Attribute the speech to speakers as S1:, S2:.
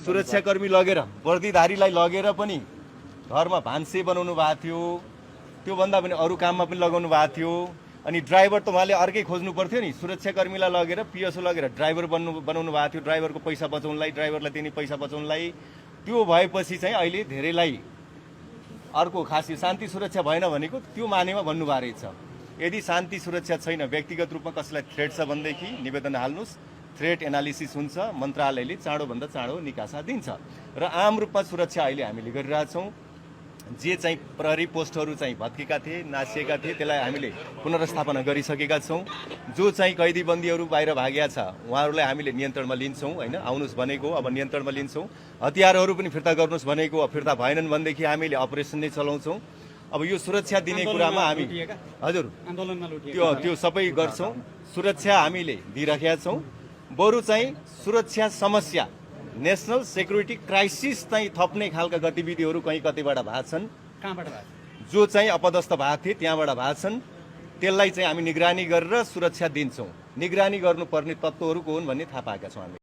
S1: सुरक्षाकर्मी लगेर वर्दीधारीलाई लगेर पनि घरमा भान्से बनाउनु भएको थियो, त्योभन्दा पनि अरू काममा पनि लगाउनु भएको थियो। अनि ड्राइभर त उहाँले अर्कै खोज्नु पर्थ्यो नि, सुरक्षाकर्मीलाई लगेर पिएसओ लगेर ड्राइभर बनाउनु भएको थियो, ड्राइभरको पैसा बचाउनलाई, ड्राइभरलाई दिने पैसा बचाउनलाई। त्यो भएपछि चाहिँ अहिले धेरैलाई अर्को खास यो शान्ति सुरक्षा भएन भनेको त्यो मानेमा भन्नुभएको रहेछ। यदि शान्ति सुरक्षा छैन, व्यक्तिगत रूपमा कसैलाई थ्रेट छ भनेदेखि निवेदन हाल्नुहोस्, थ्रेट एनालिसिस हुन्छ, मन्त्रालयले चाँडोभन्दा चाँडो निकासा दिन्छ। र आम रूपमा सुरक्षा अहिले हामीले गरिरहेछौँ। जे चाहिँ प्रहरी पोस्टहरू चाहिँ भत्केका थिए, नासिएका थिए, त्यसलाई हामीले पुनर्स्थापना गरिसकेका छौँ। जो चाहिँ कैदीबन्दीहरू बाहिर भागेका छ उहाँहरूलाई हामीले नियन्त्रणमा लिन्छौँ, होइन आउनुहोस् भनेको अब नियन्त्रणमा लिन्छौँ। हतियारहरू पनि फिर्ता गर्नुहोस् भनेको फिर्ता भएनन् भनेदेखि हामीले अपरेसन नै चलाउँछौँ। अब यो सुरक्षा दिने कुरामा हामी हजुर त्यो सबै गर्छौँ। सुरक्षा हामीले दिइराखेका छौँ। बरु चाहिँ सुरक्षा समस्या, नेसनल सेक्युरिटी क्राइसिस चाहिँ थप्ने खालका गतिविधिहरू कहीँ कतैबाट भएको छन्, जो चाहिँ अपदस्थ भएको थिए त्यहाँबाट भएको छन्। त्यसलाई चाहिँ हामी निगरानी गरेर सुरक्षा दिन्छौँ। निगरानी गर्नुपर्ने तत्त्वहरू को हुन् भन्ने थाहा पाएका छौँ हामी।